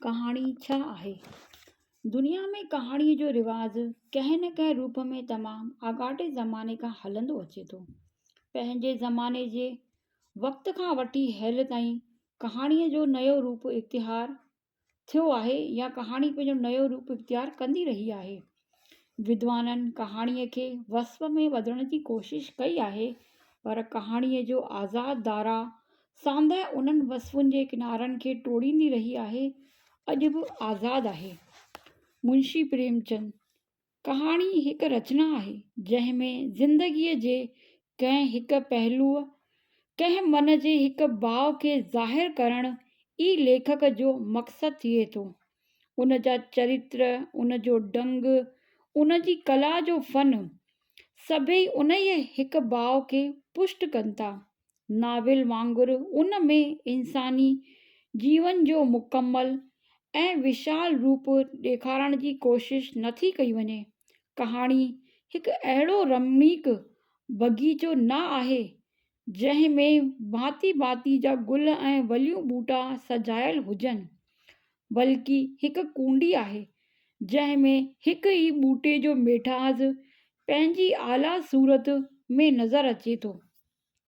ڪهاڻي ڇا آهي؟ دنيا ۾ ڪهاڻيء جو رواج ڪنهن نه ڪنهن روپ ۾ تمام آڳاٽي زماني کان هلندو اچي ٿو. پنهنجي زماني جي وقت کان وٺي هيل تائين ڪهاڻيء جو نيو روپ اختيار ٿيو آهي يا ڪهاڻي پنهنجو نيو روپ اختيار ڪندي رهي آهي. ودوانن ڪهاڻيء کي وصف ۾ ٻڌڻ جي ڪوشش ڪئي آهي، پر ڪهاڻيء جو آزاد ڌارا ساندهه انهن وصفن جي ڪنارن کي ٽوڙيندي رهي آهي، اڄ به آزاد آهي. منشي پريمچند ڪهاڻي هڪ رچنا آهي، جنهن ۾ زندگيء جي ڪنهن هڪ پهلوء، ڪنهن من جي هڪ ڀاء کي ظاهر ڪرڻ ئي ليکڪ جو مقصد ٿئي ٿو. ان جا چريتر، ان جو ڍنگ، ان جي ڪلا جو فن، سڀيئي انهيء هڪ ڀاء کي پشٽ ڪن ٿا. ناول وانگر ان ۾ انساني جيون جو مڪمل ۽ وشال روپ ڏيکارڻ جي ڪوشش نٿي ڪئي وڃي. ڪهاڻي هڪ اهڙو رمڻيڪ بغيچو نه آهي، جنهن ۾ ڀانتي ڀانتي جا گل ۽ وليون ٻوٽا سجايل هجن، بلڪ هڪ ڪونڊي آهي، جنهن ۾ هڪ ئي ٻوٽي جو ميٺاج پنهنجي اعليٰ صورت ۾ نظر اچي ٿو.